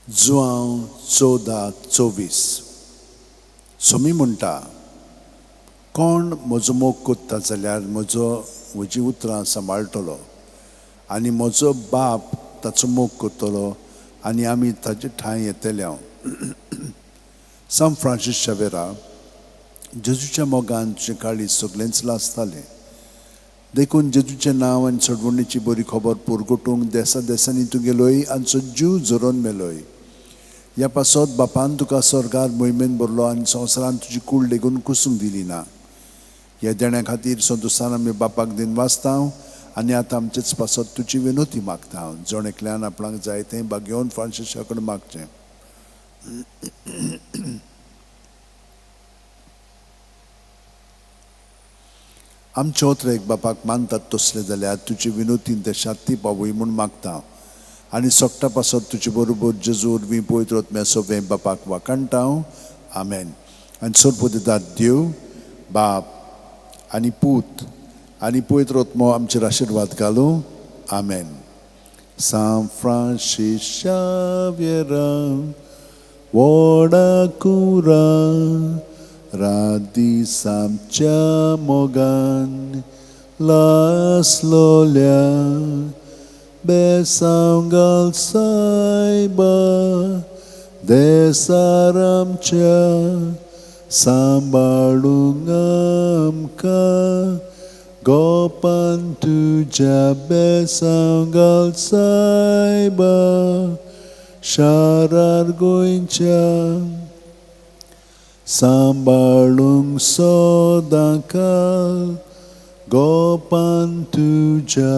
जुआंव 14:24. सोमी म्हणटा, कोण म्हजो मोग कोत्ता जाल्यार म्हजीं उतरां सांबाळटलो आनी म्हजो बाप ताचो मोग करतलो आनी आमी ताचे ठांय येतले हांव. सांत फ्रांसीस शावेरा, जेजूच्या मोगान तुजें काळीज सगळेंच लासतालें, देखून जेजूचें नांव आनी सोडवणीची बरी खबर पुरगोटूंक देसा देसांनी तूं गेलोय आनी सज्जू झरोवन मेलोय. ह्या पासत बापान तुका स्वर्गार मोहिमेन भरलो आनी संवसारान तुजी कूड लेगून कुसूंक दिली ना. ह्या देण्या खातीर संतोशान आमी बापाक दिनवासता आनी आतां आमचेच पासत तुजी विनोती मागता. जण एकल्यान आपणाक जाय तें बागेवन फ्रांसिसा कडेन मागचें. आमचे ओतरेक बापाक मानतात तसले जाल्यार तुजे विनोतीन ते शांती पावय म्हूण मागता आनी सोगटा पासत तुजे बरोबर जेजू वरवीं पवित्र आत्म्या सोबें बापाक वाखाणटा. आमेन. आनी सर्वपदितात देव बाप आनी पूत आनी पवित्र आत्मो आमचेर आशिर्वाद घालूं. आमेन. सांत फ्रांसीस शाव्येरा व्हडा कुरा रात दीस आमच्या मोगान लासलोल्या बेसांव घाल सायबा देसार आमच्या सांबाळूंक आमकां गोपान तुज्या बेसांव घाल सायबा शारार गोंयच्या सांबाळूंक सदांकाळ गोपान तुज्या.